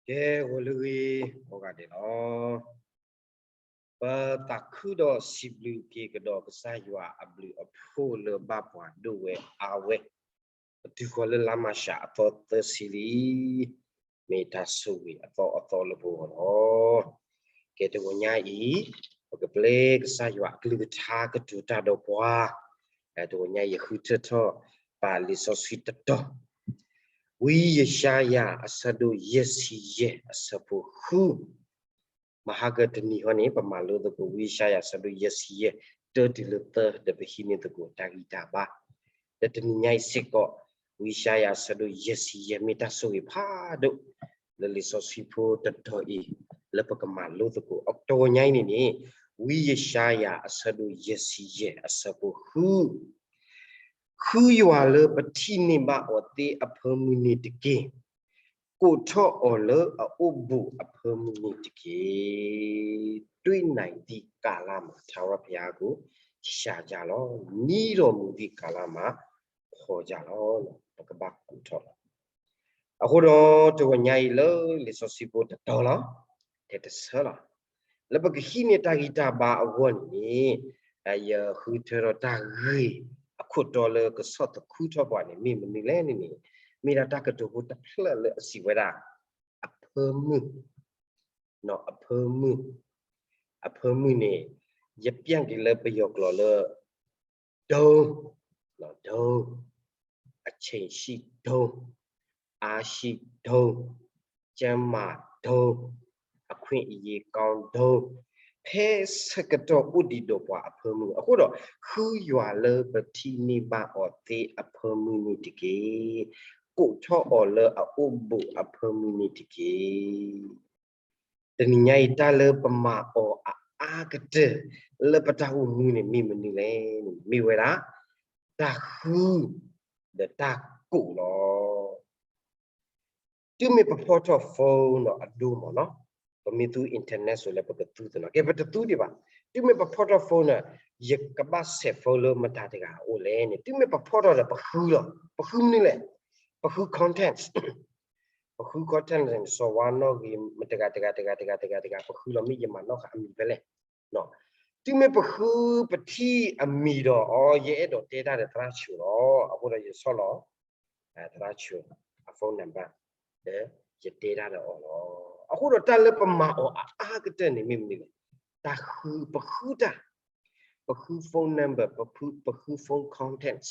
ကဲ ဂီၤလၢအဂ့ၤ ကိးဂၤဒဲးလီၤ. ပသးခုဒီးစံးဘျုးက့ၤကဒီးကစၢ်ယွၤအဘျုးအဖှိၣ်လၢဘၣ်ပှၤဒိၣ်ဝဲအါဝဲ, ပတုၤဃီၤလၢလါမၢ်ၡးအသီသၢဆံလံ, မ့ၢ်တၢ်ဆိၣ်ဂ့ၤအသီအသီလၢပဂီၢ်လီၤ. ကဲ တဂီၤညါအံၤ ပကပျဲကစၢ်ယွၤအကလုၢ်ကထါကတိၤတၢ်ဒီးပှၤ, တဂီၤညါအံၤ ယဃုထၢထီၣ်ပာ်လံာ်စီဆှံတတီၤ, ဝံယၡါယၤအဆၢဒိၣ်ယဲၢ်ဆံယဲၢ်အဆၢဖိဃု မဟါကတနံၤဟီန့ၣ် ပမၤလိသကိးဝံယၡါယၤအဆၢဒိၣ်ယဲၢ်ဆံယဲၢ် တၢတုၤလၢသၢ ဒီးပဟံးန့ၢ်သကိးတၢ်ဂံၢ်တၢ်ဘါ, ဒီးတနံၤညါအံၤစ့ၢ်ကီး ဝံယၡါယၤအဆၢဒိၣ်ယဲၢ်ဆံယဲၢ် မ့ၢ်တၢ်ဆိၣ်ဂ့ၤဖးဒိၣ် လၢလံာ်စီဆှံဖိတတီၤအံၤ လၢပကမၤလိသကိး တဂီၤညါအံၤန့ၣ်န့ၣ်, ဝံယၡါယၤအဆၢဒိၣ်ယဲၢ်ဆံယဲၢ်အဆၢဖိဃု ဃုယွၤလၢပထံၣ်န့ၢ်ဘၣ်အီၤသ့အဖၢမုၢ်န့ၣ်တက့ၢ်. ကိးထီၣ်အီၤလၢအအိၣ်ဘူးအဖၢမုၢ်န့ၣ်တက့ၢ်. တွံၢ်နံၤသံကၤလါမး ထါဝရၢဖယါကိး ဆှးယၤလီၤ. နံၤဒီးမုၢ်သံကၤလါမး ဖီယၤလီၤ. ပကဘၣ်ကိးထီၣ်လီၤ. အဃိဒီး တဂီၤညါအံၤလၢလံာ်စီဆှံဖိတတီၤလီၤ, ထဲတဆၢလီၤ. လၢပကဟံးန့ၢ်တၢ်ဂံၢ်တၢ်ဘါအဂီၢ်န့ၣ်န့ၣ်, ယဃုထၢထီၣ်တၢ်ဂ့ၢ်အခိၣ်တီလၢကဆီၣ်သခူထီၣ်ပှၤန့ၣ် မ့ၢ်မနုၤလဲၣ်န့ၣ်န့ၣ်, မ့ၢ်ဒၣ်တၢ်ကတိၤဖိတဖျၢၣ်လၢအစံးဝဲဒၣ် အဖၢမုၢ်, အဖၢမုၢ်, အဖၢမုၢ်န့ၣ် ယပျၢ်က့ၤလၢပယီၤကျိာ်လၢ ဒိ, ဒိ, အဆ့ၣ်ဆံၣ်ဒိ, အါဆံၣ်ဒိ, ကၠၢမၤဒိ, အခွင့်အရေးကောင်းဒိ, ဖဲဆၢကတီၢ်အိၣ်ဒံးဒီးပှၤအဖၢမုၢ်, အဃိဒီး ဃုယွၤလၢပထံၣ်န့ၢ်ဘၣ်အီၤသ့အဖၢမုၢ်န့ၣ်တက့ၢ်. ကိးထီၣ်အီၤလၢအအိၣ်ဘူးအဖၢမုၢ်န့ၣ်တက့ၢ်. တနံၤညါအံၤ တၢ်လၢပမၤအီၤအအါကတၢၢ် လၢပတၢ်အိၣ်မူန့ၣ် မ့ၢ်မနုၤလဲၣ်န့ၣ် မ့ၢ်ဝဲဒၣ် တၢ်ဃု ဒီးတၢ်ကိးလီၤ. တုၤမ့ၢ်ပဖီၣ်ထီၣ် phone ဒီးအဒိမ့ၢ်နီၤ, ပမ့ၢ်သူ internet စိၤလၢပကသူသ့နီၤ, ကဲ ပတသူဒံးဘၣ်. တုၤမ့ၢ်ပဖီၣ်ထီၣ် phone န့ၣ် ယကဘၣ်စဲး phone လၢမတၤတဂၤအအိၣ်လဲၣ်န့ၣ် တုၤမ့ၢ်ပဖီၣ်ထီၣ်ဒီးပဃုလီၤ. ပဃုမနုၤလဲၣ်, ပဃု content, ပဃု content န့ၣ် စီၤဝါနီၣ်ဂ့ၤ မတၤတဂၤတဂၤတဂၤတဂၤတဂၤတဂၤ ပဃုလီၤ မ့ၢ်ယမၤနီၣ်ဃာ်အမံၤဖဲလဲၣ်. တုၤမ့ၢ်ပဃုပထံၣ်အမံၤဒီး အီ ယအဲၣ်ဒိးတဲတၢ်ဒီးသရၣ်ဆၢလီၤ. အဃိဒီးယဆီၣ်လီၤ သရၣ်ဆၢ အ phone number ဒီးယတဲတၢ်ဒီးအီၤလီၤ. အဃိဒီးတၢ်လၢပမၤအီၤအအါကတၢၢ်န့ၣ်မ့ၢ်မနုၤလဲၣ်, တၢ်ဃု ပဃုတၢ်, ပဃု phone number, ပဃု phone contents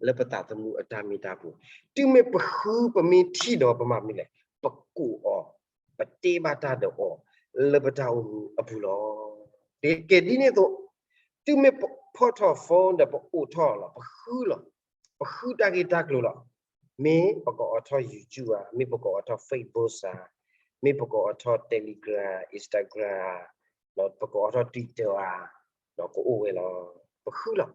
လၢပသးသမူအတၢ်မ့ၢ်တၢ်ပူၤ, တုၤမ့ၢ်ပဃုပမ့ၢ်ထံၣ်ဒီးပမၤမနုၤလဲၣ်, ပကိးအီၤ, ပတဲဘၣ်တၢ်ဒီးအီၤ လၢပတၢ်အိၣ်မူအပူၤလီၤ. ကဲဒ်န့ၣ်အသိး, တုၤမ့ၢ်ပဖီၣ်ထီၣ် phone ဒီးပအိးထီၣ်လီၤ, ပဃုလီၤ, ပဃုတၢ်ဂ့ၢ်တၢ်ကျိၤလီၤ. မ့ၢ်ပကအိးထီၣ် YouTube ဧါ, မ့ၢ်ပကအိးထီၣ် Facebook ဧါ, မ့ၢ်ပကအိးထီၣ် Telegram, Instagram, ပကအိးထီၣ် Twitter ဧါ, ဒီးကအိၣ်ဝဲလီၤ. ပဃုလီၤ.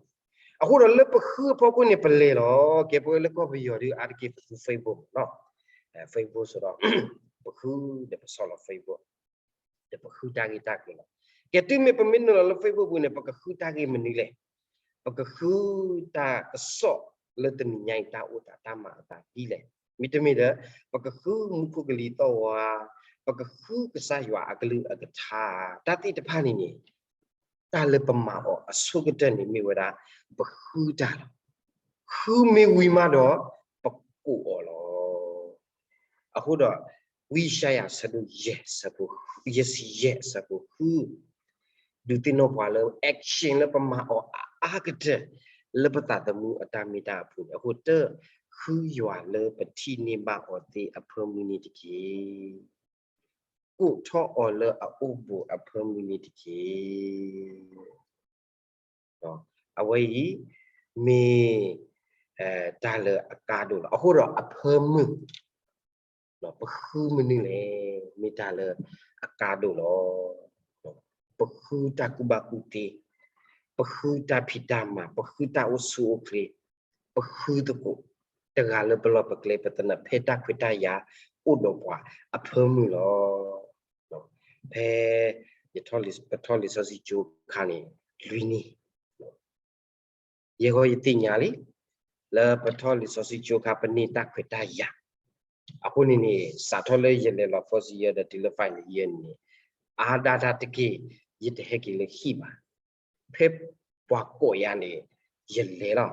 အဃိဒီးလၢပဃုအဖီခိၣ်န့ၣ် ပလဲၤလီၤ. ကဲ ပဝဲလၢကီၢ်ပယီၤဒီး အါတက့ၢ်ပဃု Facebook မ့ၢ်နီၤ, Facebook ဆိုတော့ ပဃုဒီးပဆီၣ်လီၤ Facebook ဒီးပဃုတၢ်ဂ့ၢ်တၢ်ကျိၤလီၤ. ကဲ တုၤမ့ၢ်ပမ့ၢ်နုာ်လီၤလၢ Facebook ပူၤန့ၣ် ပကဃုတၢ်ဂ့ၢ်မနုၤလဲၣ်, ပကဃုတၢ်ကစီၣ်လၢတနံၤညါအံၤ တၢ်အိၣ်သးတၢ်မၤအသးဒ်လဲၣ်, မ့တမ့ၢ်ဒီး ပကဃုမူခိၣ်ကလံၤသီၣ်ဝါ, ပကဃုကစၢ်ယွၤအကလုၢ်အကထါ, တၢ်သ့ၣ်တဖၣ်န့ၣ်န့ၣ် တၢ်လၢပမၤအီၤအဆိကတၢၢ်န့ၣ်မ့ၢ်ဝဲဒၣ် ပဃုတၢ်လီၤ. ဃုမ့ၢ်ဝံၤမးဒီး ပကိးအီၤလီၤ. အဃိဒီး ဝံယၡါယၤအဆၢဒိၣ်ယဲၢ်ဆၢဖိ, ယဲၢ်ဆံယဲၢ်အဆၢဖိဃု ဒုးသ့ၣ်နီၣ်ပှၤလၢ action လၢပမၤအီၤအအါကတၢၢ် လၢပသးသမူအတၢ်မ့ၢ်တၢ်အပူၤန့ၣ် အဃိတၢ်ဃုယွၤလၢပထံၣ်န့ၢ်ဘၣ်အီၤသ့အဖၢမုၢ်န့ၣ်တက့ၢ်. ကိးထီၣ်အီၤလၢအအိၣ်ဘူးအဖၢမုၢ်န့ၣ်တက့ၢ်. အဝဲအံၤ မ့ၢ် တၢ်လၢအကါဒိၣ်လီၤ. အဃိဒီးအဖၢမုၢ် ပဃုမနုၤလဲၣ်, မ့ၢ်တၢ်လၢအကါဒိၣ်လီၤ. ပဃုတၢ်ကူၣ်ဘၣ်ကူၣ်သ့, ပဃုတၢ်ဖံးတၢ်မၤ, ပဃုတၢ်အိၣ်ဆူၣ်အိၣ်ချ့, ပဃုသကိး တဂၤလၢပလီၢ်ပကျဲ ပသနၢၣ်ဖဲတၢ်ခွဲးတၢ်ယာ်အိၣ်ဒီးပှၤအဖၢမုၢ်လီၤ. ဖဲ ပထီၣ်လံာ်စီဆှံကၠိခါန့ၣ် လွံၢ်နံၣ် ယဲၢ်ဂီၢ်ယသ့ၣ်ညါလံ, လၢပထီၣ်လံာ်စီဆှံကၠိအခါ ပန့ၢ်တၢ်ခွဲးတၢ်ယာ်. အဃိန့ၣ်န့ၣ် စးထီၣ်လၢယလဲၤလီၤ first year ဒီးတုၤလၢ final year န့ၣ်န့ၣ် အါဒၣ်တၢ်တက့ၢ် ယတဟဲက့ၤလၢဟံၣ်ဘၣ်. ဖဲပှၤကိးယၤန့ၣ် ယလဲၤလီၤ.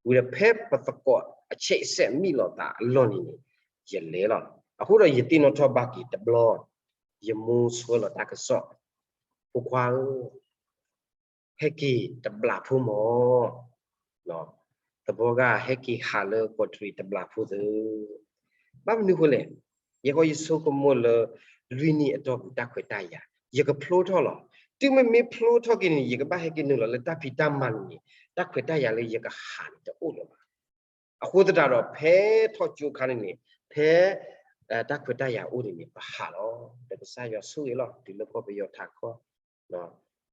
ဝံၤဒီးဖဲပသကိးအဆဲးစဲးမံလီၤသးအလီၢ်န့ၣ်န့ၣ် ယလဲၤလီၤ. အဃိဒီးယသ့ၣ်နီၣ်ထီၣ်ဘၣ်က့ၤတဘျီ, ယမိၢ်ဆှၢလီၤတၢ်ကစီၣ်, ဖိခွါဧၢ, ဟဲက့ၤတဘျးဖိမၢ်, သဘီဂၤဟဲက့ၤဟးလၢကီးတရံးတဘျးဖိသၢ. ဘၣ်မနုၤဃိလဲၣ်, ယဲဃီယဆိကမိၣ်လၢ လွံၢ်နံၣ်အတီၢ်ပူၤတၢ်ခွဲးတၢ်ယာ် ယကဖျိထီၣ်လီၤ. တုၤမ့မ့ၢ်ဖျိထီၣ်က့ၤန့ၣ် ယကဘၣ်ဟဲက့ၤနုာ်လီၤလၢတၢ်ဖံးတၢ်မၤန့ၣ်န့ၣ် တၢ်ခွဲးတၢ်ယာ်လၢယကဟးန့ၣ်တအိၣ်လၢၤဘၣ်. အဃိသတးဒီး ဖဲထီၣ်ကၠိအခါန့ၣ်န့ၣ် ဖဲ တၢ်ခွဲးတၢ်ယာ်အိၣ်န့ၣ်န့ၣ် ပဟးလီၤ. ဒီးကစၢ်ယွၤဆိၣ်ဂ့ၤလီၤ တုၤလၢကီၢ်ပယီၤထးခီ,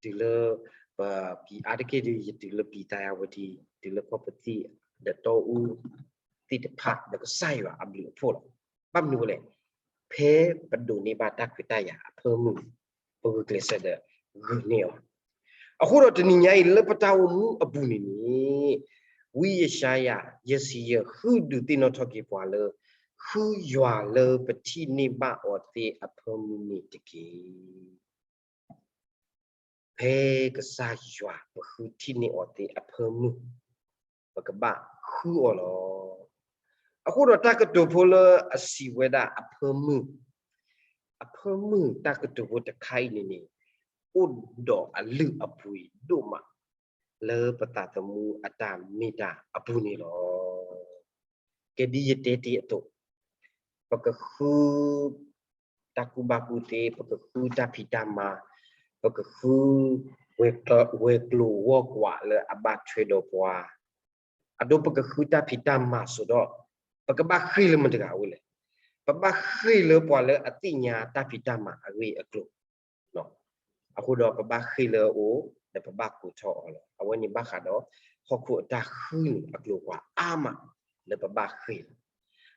တုၤလၢ ပ ပံၤအါတက့ၢ်ဒီး ယတုၤလၢပံၤသးယၤဝဲဒံ, တုၤလၢကီၢ်ပသံၣ် ဒီးတီအူသ့ၣ်တဖၣ် ဒီးကစၢ်ယွၤအဘျုးအဖှိၣ်လီၤ. ဘၣ်မနုၤဃိလဲၣ်, ဖဲပဒိးန့ၢ်ဘၣ်တၢ်ခွဲးတၢ်ယာ်အဖၢမုၢ်, ပဂုာ်ကျဲးစၢးဒီးဂုာ်န့ၢ်အီၤ. အဃိဒီးတနံၤညါအံၤ လၢပတၢ်အိၣ်မူအပူၤန့ၣ်န့ၣ် ဝံယၡါယၤ ယဲၢ်ဆံယဲၢ် ဃုဒုးသ့ၣ်နီၣ်ထီၣ်က့ၤပှၤလၢ ဃုယွၤလၢပထံၣ်န့ၢ်ဘၣ်အီၤသ့အဖၢမုၢ်န့ၣ်တက့ၢ်. ဖဲကစၢ်ယွၤပဃုထံၣ်န့ၢ်အီၤသ့အဖၢမုၢ်, ပကဘၣ်ဃုအီၤလီၤ. အဃိဒီးတၢ်ကတိၤဖိလၢအစံးဝဲဒၣ်အဖၢမုၢ်, အဖၢမုၢ်တၢ်ကတိၤဖိတခါအံၤန့ၣ်န့ၣ် အိၣ်ဒီးအလုၢ်အပှ့ၤဒိၣ်မး လၢပသးသမူအတၢ်မ့ၢ်တၢ်အပူၤန့ၣ်လီၤ. ကဲဒ်ယတဲတ့ၢ်အသိး, ပကဃု တၢ်ကူၣ်ဘၣ်ကူၣ်သ့, ပကဃုတၢ်ဖံးတၢ်မၤ, ပကဃု ဝဲၤကျိၤဝီၤကွာ်လၢအဘၣ်ထွဲဒီးပှၤ, အဒိပကဃုတၢ်ဖံးတၢ်မၤစိးဒီး ပကဘၣ်ဃ့ၢ်လၢမတၤတဂၤအအိၣ်လဲၣ်. ပဘၣ်ဃ့ၢ်လၢပှၤလၢအသ့ၣ်ညါတၢ်ဖံးတၢ်မၤအဂ့ၢ်အကျိၤ အဃိဒီးပဘၣ်ဃ့ၢ်လၢအအိၣ် ဒီးပဘၣ်ကိးထီၣ်အီၤလီၤ. အဝဲန့ၣ်ဘၣ်ဃးဒီး ဟီၣ်ခိၣ်အတၢ်ဃုန့ၣ်အကျိၤပှၤအါမး လၢပဘၣ်ဃ့ၢ်လီၤ.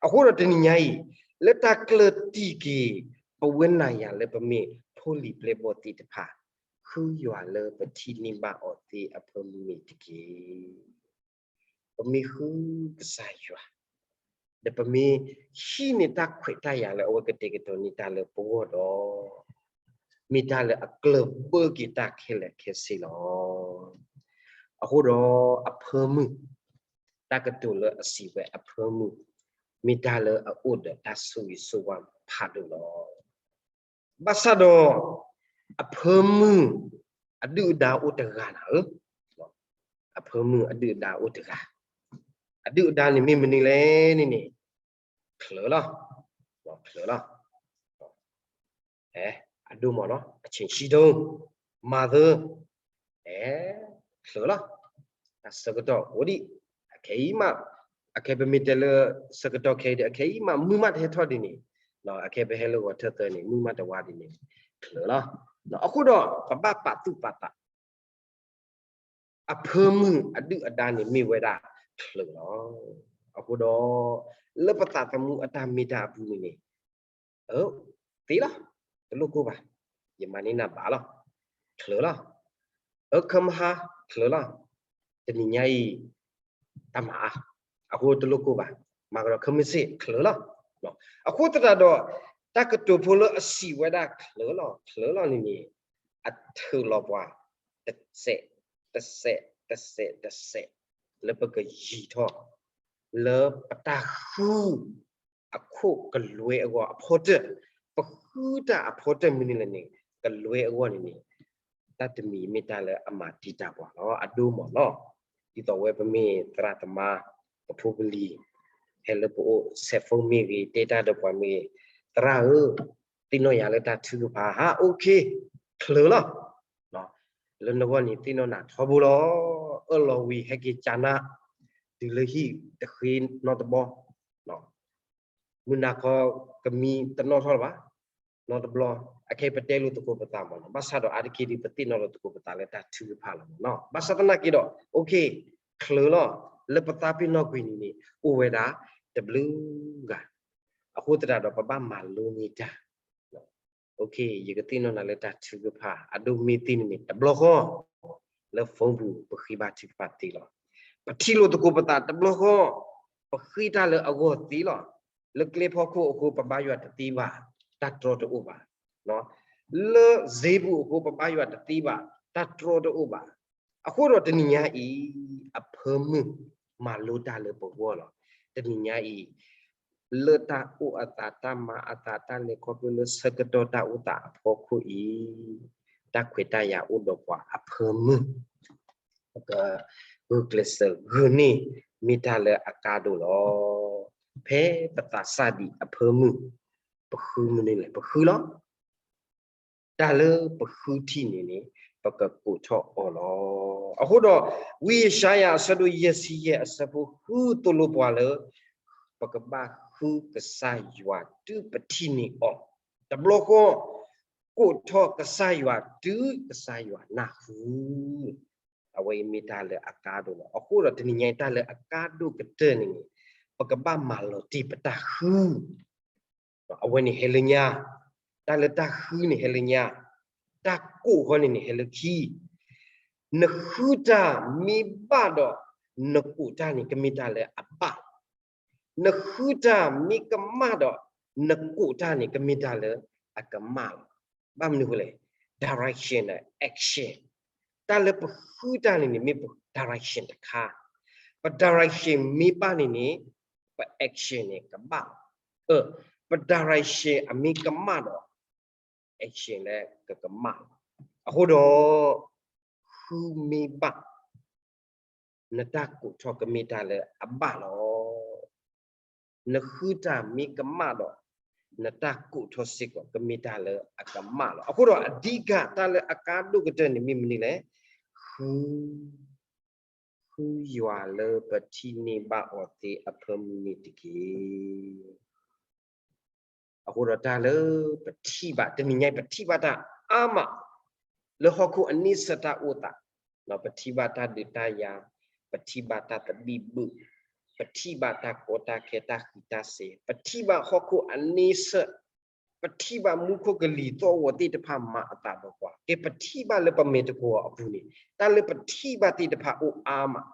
အဃိဒီးတနံၤညါအံၤ လၢတၢ်ကျၢၢ်တံၢ်က့ၤ ပဝဲနၤယၤလၢပမ့ၢ်ဖိလံၤပျဲၢ်ဘီၣ်သ့ၣ်တဖၣ်, ဃုယွၤလၢပထံၣ်န့ၢ်ဘၣ်အီၤသ့အဖၢမုၢ်န့ၣ်တက့ၢ်. ပမ့ၢ်ဃုကစၢ်ယွၤ ဒီးပမ့ၢ်ဟံးန့ၢ်တၢ်ခွဲးတၢ်ယာ်လၢအဝဲကတဲာ်ကတီၤန့ၢ်တၢ်လၢပဂီၢ်ဒီး မ့ၢ်တၢ်လၢအကျၢၢ်ဘၢက့ၤတၢ်ခဲလၢာ်ခဲဆ့လီၤ. အဃိဒီးအဖၢမုၢ်, တၢ်ကတိၤလၢအစံးဝဲအဖၢမုၢ်, မ့ၢ်တၢ်လၢအအိၣ်ဒီးတၢ်ဆိၣ်ဂ့ၤဆိၣ်ဝါဖးဒိၣ်လီၤ. ဘၣ်ဆၣ်ဒီး အဖၢမုၢ်အဒုၣ်အဒါအိၣ်တဂၤနၤဧၢ, အဖၢမုၢ်အဒုၣ်အဒါအိၣ်တဂၤ, အဒုၣ်အဒါန့ၣ်မ့ၢ်မနုၤလဲၣ်န့ၣ်န့ၣ်, ချၢလီၤ, ချၢလီၤ, အဒိမ့ၢ်နီၤ အဆ့ၣ်ဆံဒိၣ်, မၤသၢ, အဲ, ချၢလီၤ, တၢ်ဆၢကတီၢ်အိၣ်ဒံး, အခဲအံၤမး, အခဲပမ့ၢ်တဲလၢ ဆၢကတီၢ်ခဲအံၤဒီး အခဲအံၤမး မုၢ်မးတဟဲထီၣ်ဒ်န့ၣ်, အခဲပဟဲလၢဂီၤထၢၣ်သၢန့ၣ် မုၢ်မးတဝါဒ်န့ၣ်, ချၢလီၤ. အဃိဒီး ပဘၣ်ပာ်သူၣ်ပာ်သး အဖၢမုၢ်အဒုၣ်အဒါန့ၣ်မ့ၢ်ဝဲဒၣ်ချၢလီၤ. အဃိဒီး လၢပသးသမူအတၢ်မ့ၢ်တၢ်အပူၤန့ၣ်န့ၣ်, သ့လီၤ, တလိၣ်ကိၢ်ဘၣ်, ယမၤန့ၢ်နၤဘၣ်လီၤ, ချၢလီၤ. အၢ ခၢမဟါ, ချၢလီၤ. တနံၤညါအံၤ တၢ်မၤအါ, အဃိတလိၣ်ကိၢ်ဘၣ်, မၤကဒီးခဲမုၢ်ဆ့ၣ် ချၢလီၤ. အဃိသတးဒီး တၢ်ကတိၤဖိလၢအစံးဝဲဒၣ်ချၢလီၤ ချၢလီၤန့ၣ်န့ၣ်, အထုးလီၤပှၤ တစဲး တစဲး တစဲး တစဲး လၢပကယံၤထီၣ် လၢပတၢ်ဃု အခိၣ်ကလွဲအဂီၢ်အဖီတၢၢ်, ပဃုတၢ်အဖီတၢၢ်မနုၤလဲၣ်န့ၣ် ကလွဲအဂီၢ်န့ၣ်န့ၣ်, တၢ်တမံၤမ့ၢ်တၢ်လၢအမၤတံာ်တာ်ပှၤလီၤ, အဒိမ့ၢ်လီၤ. ဒ်သိးဝဲပမ့ၢ်သရၣ်သမါ ပဖိပလံၤ ဟဲလၢပအိၣ် cell phone မ့ၢ်ဂ့ၤ တဲတၢ်ဒီးပှၤမ့ၢ်ဂ့ၤ, သရၣ်ဧၢ, သ့ၣ်နီၣ်ယၤလၢတၢ်ထုကဖၣ်ဟါ, OK, ချၢလီၤ. လၢနဂီၢ်န့ၣ်သ့ၣ်နီၣ်နၤထီဘိလီၤ. အၢၣ်လီၤဝံၤဟဲက့ၤကနၣ် တုၤလၢဟံၣ်တဃ့နီတဘျီ, မုၢ်နၤခီကမံတနီၣ်ထီၣ်လၢၤဘၣ်, နီတဘျီ, အခဲအံၤပတဲလိာ်သကိးပသးမ့ၢ်နီၤ, ဘၣ်ဆၣ်ဒီးအါတက့ၢ်ဒ် ပသ့ၣ်နီၣ်လိာ်သကိးပသးလၢတၢ်ထုကဖၣ်လီၤမ့ၢ်နီၤ, ဘၣ်ဆၣ်သနာ်က့ဒီး OK, ချၢလီၤ, လၢပသးပ့ၤနီၣ်ကွံာ်န့ၣ်န့ၣ် အိၣ်ဝဲဒၣ်တဘျုးဂၤ, အဃိသတးဒီးပဘၣ်မၤလိန့ၢ်တၢ် OK, ယကသ့ၣ်နီၣ်နၤလၢတၢ်ထုကဖၣ် အဒိမ့ၢ်သ့န့ၣ်န့ၣ် တဘျီဃီ လၢ phone ပူၤ ပဃ့ဘါထုကဖၣ်သ့လီၤ. ပထံၣ်လိာ်သကိးပသးတဘျီဃီ, ပဃ့တၢ်လၢအဂီၢ်သ့လီၤ. လၢကျဲဖီခိၣ်အဃိ ပဘါယွၤတသ့ဘၣ်, တၢ်တြီတအိၣ်ဘၣ်. လၢစ့ပူၤအဃိ ပဘါယွၤတသ့ဘၣ်, တၢ်တြီတအိၣ်ဘၣ်. အဃိဒီးတနံၤညါအံၤ အဖၢမုၢ်မၤလိတၢ်လၢပဂီၢ်လီၤ. တနံၤညါအံၤ လၢတၢ်အိၣ်အသး တၢ်မၤအသး တၢ်လဲၤခီဖျိလၢဆၢကတီၢ်တၢ်အိၣ်သးအဖီခိၣ်အံၤ, တၢ်ခွဲးတၢ်ယာ်အိၣ်ဒီးပှၤအဖၢမုၢ် ပကဂုာ်ကျဲးစၢးဂုာ်န့ၢ် မ့ၢ်တၢ်လၢအကါဒိၣ်လီၤ. ဖဲပသးစၢ်ဒံးအဖၢမုၢ် ပဃုမနုၤလဲၣ်, ပဃုလီၤ. တၢ်လၢပဃုထံၣ်န့ၣ်န့ၣ် ပကကိးထီၣ်အီၤလီၤ. အဃိဒီး ဝံယၡါယၤအဆၢဒိၣ်ယဲၢ်ဆံယဲၢ်အဆၢဖိဃုသိၣ်လိပှၤလၢ ပကဘၣ်ဃုကစၢ်ယွၤတုၤပထံၣ်န့ၢ်အီၤ, တဘျီဃီ ကိးထီၣ်ကစၢ်ယွၤတုၤကစၢ်ယွၤနၢ်ဟူ အဝဲအံၤမ့ၢ်တၢ်လၢအကါဒိၣ်လီၤ. အဃိဒီးတနံၤညါအံၤ တၢ်လၢအကါဒိၣ်ကတၢၢ်န့ၣ်န့ၣ် ပကဘၣ်မၤလီၤတ့ၢ်ပတၢ်ဃု, အဝဲန့ၣ်ဟဲလၢညါ, တၢ်လၢတၢ်ဃုန့ၣ်ဟဲလၢညါ, တၢ်ကိးဃီန့ၣ်န့ၣ်ဟဲလၢခံ. နဃုတၢ်မ့ၢ်ဘၣ်ဒီး နကိးတၢ်န့ၣ် ကမ့ၢ်တၢ်လၢအဘၣ် နဃုတၢ်မ့ၢ်ကမၣ်ဒီး နကိးတၢ်န့ၣ် ကမ့ၢ်တၢ်လၢအကမၣ်လီၤ. ဘၣ်မနုၤအဃိလဲၣ်, direction ဒီး action, တၢ်လၢပဃုတၢ်န့ၣ်န့ၣ် မ့ၢ်ပ direction တခါ, ပ direction မ့ၢ်ဘၣ်န့ၣ်န့ၣ် ပ action န့ၣ်ကဘၣ်လီၤ. ပ direction အမ့ၢ်ကမၣ်ဒီး action လၢကကမၣ်လီၤ. အဃိဒီး ဃုမ့ၢ်ဘၣ် နတၢ်ကိးထီၣ်ကမ့ၢ်တၢ်လၢအဘၣ်လီၤ. နဃုတၢ်မ့ၢ်ကမၣ်ဒီး နတၢ်ကိးထီၣ်စ့ၢ်ကီးကမ့ၢ်တၢ်လၢအကမၣ်လီၤ. အဃိဒီးအဓိကတၢ်လၢအကါဒိၣ်ကတၢၢ်န့ၣ်မ့ၢ်မနုၤလဲၣ်, ဃု ဃုယွၤလၢပထံၣ်န့ၢ်ဘၣ်အီၤသ့အဖၢမုၢ်န့ၣ်တက့ၢ်. အဃိဒီးတၢ်လၢပထံၣ်ဘၣ် တနံၤညါအံၤ ပထံၣ်ဘၣ်တၢ်အါမး လၢဟီၣ်ခိၣ်အန့ဆၢၣ်တၢ်အိၣ်သး, ပထံၣ်ဘၣ်တၢ်ဒုးတၢ်ယၤ, ပထံၣ်ဘၣ်တၢ်သဘံၣ်ဘုၣ်, ပထံၣ်ဘၣ်တၢ်ကီတၢ်ခဲ တၢ်ဃံးတၢ်စ့ၤ, ပထံၣ်ဘၣ်ဟီၣ်ခိၣ်အန့ဆၢၣ်, ပထံၣ်ဘၣ်မူခိၣ်ကလံၤသီၣ်ဂီၤသ့ၣ်တဖၣ်မၤအသးဒီးပှၤ, ကဲပထံၣ်ဘၣ်လၢပမဲာ်တကွီၤအပူၤန့ၣ် တၢ်လၢပထံၣ်ဘၣ်သ့ၣ်တဖၣ်အိၣ်အါမး.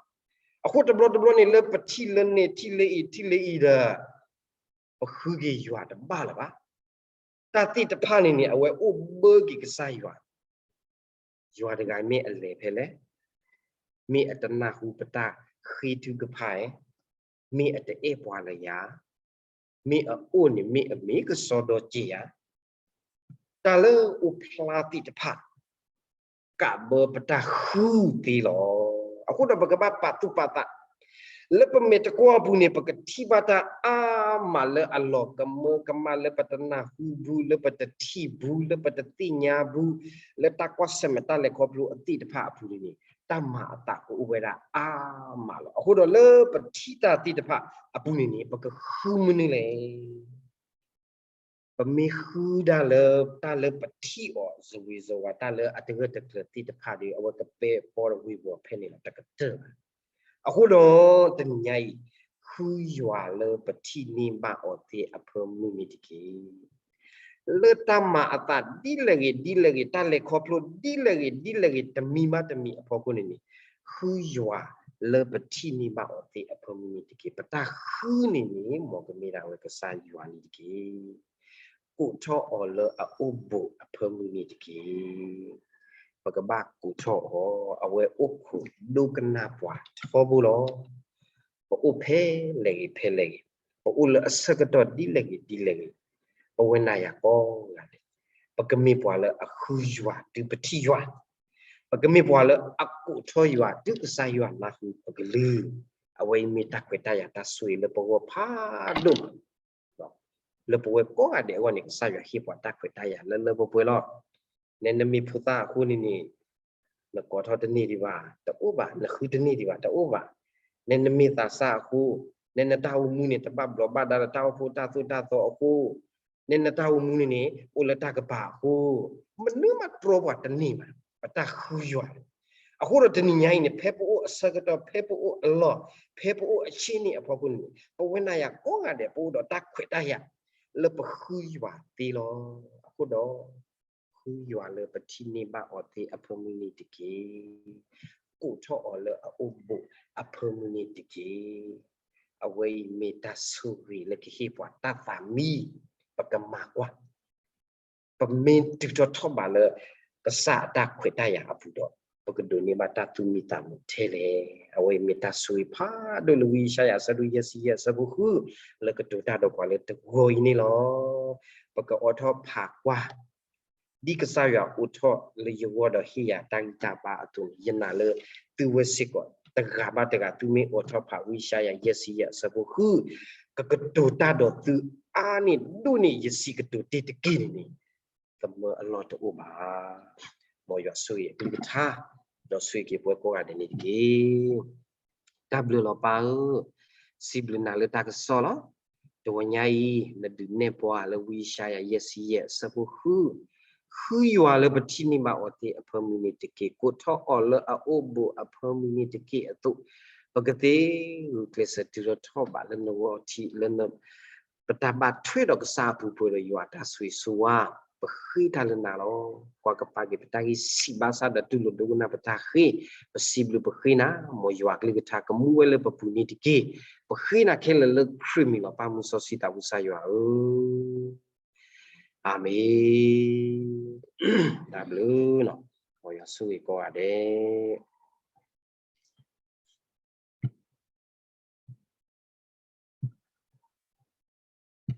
အဃိတဘျီတဘျီန့ၣ် လၢပထံၣ်လၢန့ၣ် ထံၣ်လၢအံၤ ထံၣ်လၢအံၤဒီး ပဃုက့ၤယွၤတဘၣ်လၢၤဘၣ်. တၢ်သ့ၣ်တဖၣ်န့ၣ်န့ၣ် အဝဲအိၣ်ဘၢက့ၤကစၢ်ယွၤ, ယွၤတဂၤမ့ၢ်အလဲၤဖဲလဲၣ်, မ့ၢ်အတနၢ်ဟူပတၢ်ဃ့ထုကဖၣ်ဧါ, မ့ၢ်အတအဲၣ်ပှၤလၢၤဧါ, မ့ၢ်အအိၣ်န့ၣ် မ့ၢ်အမ့ၢ်ကစီဒီက့ၤဧါ. တၢ်လၢအိၣ်ဖျါသ့ၣ်တဖၣ် ကးဘၢပတၢ်ဃုသ့လီၤ. အဃိဒီးပကဘၣ်ပာ်သူၣ်ပာ်သး လၢပမဲာ်တကွီၤအပူၤန့ၣ် ပကထံၣ်ဘၣ်တၢ်အါမးလၢအလီၤကမၢကမၣ် လၢပတနၢ်ဟူဘူး, လၢပတထံၣ်ဘူး, လၢပတသ့ၣ်ညါဘူး, လၢတၢ်ကွၢ်ဆၢၣ်မဲာ်တၢ်လဲၤခီဖျိအသ့ၣ်တဖၣ်အပူၤန့ၣ်န့ၣ် တၢ်မၤအသးကအိၣ်ဝဲဒၣ်အါမးလီၤ. အဃိဒီးလၢပထံၣ်တၢ်သ့ၣ်တဖၣ်အပူၤန့ၣ်န့ၣ် ပကဃုမနုၤလဲၣ်. ပမ့ၢ်ဃုဒၣ်လၢ တၢ်လၢပထံၣ်အီၤ စဝံၤစဝၤ တၢ်လၢအတဂၢၢ်တကျၢၤသ့ၣ်တဖၣ်ဒီး အဝဲကပဲဖီဒီးဝ့ၤဝီၤဖဲန့ၣ်လီၤ တကတၢၢ်ဘၣ်. အဃိဒီး တနံၤညါအံၤ ဃုယွၤလၢပထံၣ်န့ၢ်ဘၣ်အီၤသ့အဖၢမုၢ်န့ၣ်တက့ၢ်. လၢတၢ်မၤအသးဒ်လဲၣ်ဂ့ၤဒ်လဲၣ်ဂ့ၤ တၢ်လဲၤခီဖျိဒ်လဲၣ်ဂ့ၤဒ်လဲၣ်ဂ့ၤ တမံၤဘၣ်တမံၤအဖီခိၣ်န့ၣ်န့ၣ် ဃုယွၤလၢပထံၣ်န့ၢ်ဘၣ်အီၤသ့အဖၢမုၢ်န့ၣ်တက့ၢ်. ပတၢ်ဃုန့ၣ်န့ၣ် မ်ကမ့ၢ်ဒၣ်ဝဲကစၢ်ယွၤန့ၣ်တက့ၢ်. ကိးထီၣ်အီၤလၢအအိၣ်ဘူးအဖၢမုၢ်န့ၣ်တက့ၢ်. ပကဘၣ်ကိးထီၣ်အီၤ အဝဲအိၣ်ခိးဒိကနၣ်ပှၤထီဘိလီၤ. ပအိၣ်ဖဲလဲၣ်ဂ့ၤဖဲလဲၣ်ဂ့ၤ, ပအိၣ်လၢအဆၢကတီၢ်ဒ်လဲၣ်ဂ့ၤဒ်လဲၣ်ဂ့ၤ, ပဝဲနၤယၤကိးဂၤဒဲး ပကမ့ၢ်ပှၤလၢအဃုယွၤတုၤပထံၣ်ယွၤ, ပကမ့ၢ်ပှၤလၢအကိးထီၣ်ယွၤတုၤကစၢ်ယွၤနၢ်ဟူပကလုၢ်, အဝဲအံၤမ့ၢ်တၢ်ခွဲးတၢ်ယာ်တၢ်ဆိၣ်ဂ့ၤလၢပဂီၢ်ဖးဒိၣ်မး လၢပဝဲကိးဂၤဒဲးအဂီၢ်န့ၣ် ကစၢ်ယွၤဟ့ၣ်ပှၤတၢ်ခွဲးတၢ်ယာ်လၢလၢပှဲၤပှဲၤလီၤ. နဲနမ့ၢ်ဖိသၣ်အဃိန့ၣ်န့ၣ် နကိးထီၣ်တန့ၢ်ဒံးဘၣ် တအိၣ်ဘၣ်, နဃုတန့ၢ်ဒံးဘၣ် တအိၣ်ဘၣ်. နဲနမ့ၢ်သးစၢ်အဃိ, နဲနတၢ်အိၣ်မူန့ၣ် တဘၣ်ဘျီးဘၣ်ဒါလၢတၢ်အိၣ်ဖှိၣ်တၢ်သိၣ်တၢ်သီအဃိ, နဲနတၢ်အိၣ်မူန့ၣ်န့ၣ် အိၣ်လၢတၢ်ကပၤအဃိ, မနုၤမးတြီပှၤတန့ၢ်ဘၣ် ပတၢ်ဃုယွၤန့ၣ်. အဃိဒီးတနံၤညါအံၤန့ၣ် ဖဲပအိၣ်အဆၢကတီၢ် ဖဲပအိၣ်အလီၢ် ဖဲပအိၣ်အဆ့ၣ်န့ၣ်အဖီခိၣ်န့ၣ် ပဝဲနၤယၤကိးဂၤဒဲး ပအိၣ်ဒီးတၢ်ခွဲးတၢ်ယာ် လၢပဃုယွၤသ့လီၤ. အဃိဒီး ဃုယွၤလၢပထံၣ်န့ၢ်ဘၣ်အီၤသ့အဖၢမုၢ်န့ၣ်တက့ၢ်. ကိးထီၣ်အီၤလၢအအိၣ်ဘူးအဖၢမုၢ်န့ၣ်တက့ၢ်. အဝဲအံၤမ့ၢ်တၢ်ဆိၣ်ဂ့ၤလၢကဟ့ၣ်ပှၤတၢ်သးမံ, ပကမၤကွၢ် ပမ့ၢ်တုၤထီၣ်ထီၣ်ဘးလၢ ကစၢ်အတၢ်ခွဲးတၢ်ယာ်အပူၤဒီး ပကဒိးန့ၢ်ဘၣ်တၢ်သူၣ်မံသးမုာ်ထဲလဲၣ်. အဝဲအံၤမ့ၢ်တၢ်ဆိၣ်ဂ့ၤဖးဒိၣ်လၢဝံယၡါယၤ အဆၢဒိၣ်ယဲၢ်ဆံယဲၢ် အဆၢဖိဃု လၢကတိၤတၢ်ဒီးပှၤလၢတဂီၤအံၤန့ၣ်လီၤ. ပကအိးထီၣ်ဖးကွၢ် ဒ်ကစၢ်ယွၤအိးထီၣ်လၢယဂီၢ်ဒီးဟ့ၣ်ယၤတၢ်ဂံၢ်တၢ်ဘါအသိးန့ၣ်, ယနာ်လၢသုဝဲစ့ၢ်ကီး တဂၤဘၣ်တဂၤ သုမ့ၢ်အိးထီၣ်ဖးဝံယၡါယၤ ယဲၢ်ဆံယဲၢ် အဆၢဖိဃု, ကကတိၤတၢ်ဒီးသုအါန့ၢ်ဒိၣ်န့ၢ်ယစံးကတိၤတ့ၢ်တက့ၢ်န့ၣ်န့ၣ်, သမၢအလီၢ်တအိၣ်ဘၣ်. မ်ယွၤဆိၣ်ဂ့ၤအကလုၢ်ကထါ, ဒီးဆိၣ်ဂ့ၤက့ၤပဝဲကိးဂၤဒဲးန့ၣ်တက့ၢ်. တၢ်ဘျုးလီၤပၢ်ဧၢ, စံးဘျုးနၤလၢတၢ်ကစီၣ်လီၤ. တဝီညါအံၤ နဒုးနဲၣ်ပှၤလၢဝံယၡါယၤ ယဲၢ်ဆံယဲၢ် အဆၢဖိဃု, ဃုယွၤလၢပထံၣ်န့ၢ်ဘၣ်အီၤသ့အဖၢမုၢ်န့ၣ်တက့ၢ်. ကိးထီၣ်အီၤလၢအအိၣ်ဘူးအဖၢမုၢ်န့ၣ်တက့ၢ်အသိး, ပကသ့ဂုာ်ကျဲးစၢးတုၤထီၣ်ထီၣ်ဘးလၢနဂီၢ်ထံးလၢ ပတၢ်ဘၣ်ထွဲဒီးကစၢ်အပူၤပှဲၤဒီးယွၤအတၢ်ဆိၣ်ဂ့ၤဆိၣ်ဝါ, ပဃ့တၢ်လၢနၤလီၤ. ကွၢ်ကပၤက့ၤပတၢ်ဂံၢ်စံးဘၣ်ဆၣ်ဒီးတူၢ်လိာ်ဒိကနၣ်ပတၢ်ဃ့, ပစံးဘျုးပဃ့နၤ, မ်ယွၤအကလုၢ်ကထါကမူဝဲလၢပပူၤန့ၣ်တက့ၢ်. ပဃ့နၤခဲလၢာ်လၢခရံာ်မံၤလီၤ ပၢ်မူစီဆှံသးဘိကစၢ်ယွၤဧၢ, အၤမ့ၣ်. တၢ်ဘျုး, မ်ယွၤဆိၣ်ဂ့ၤကိးဂၤဒဲး.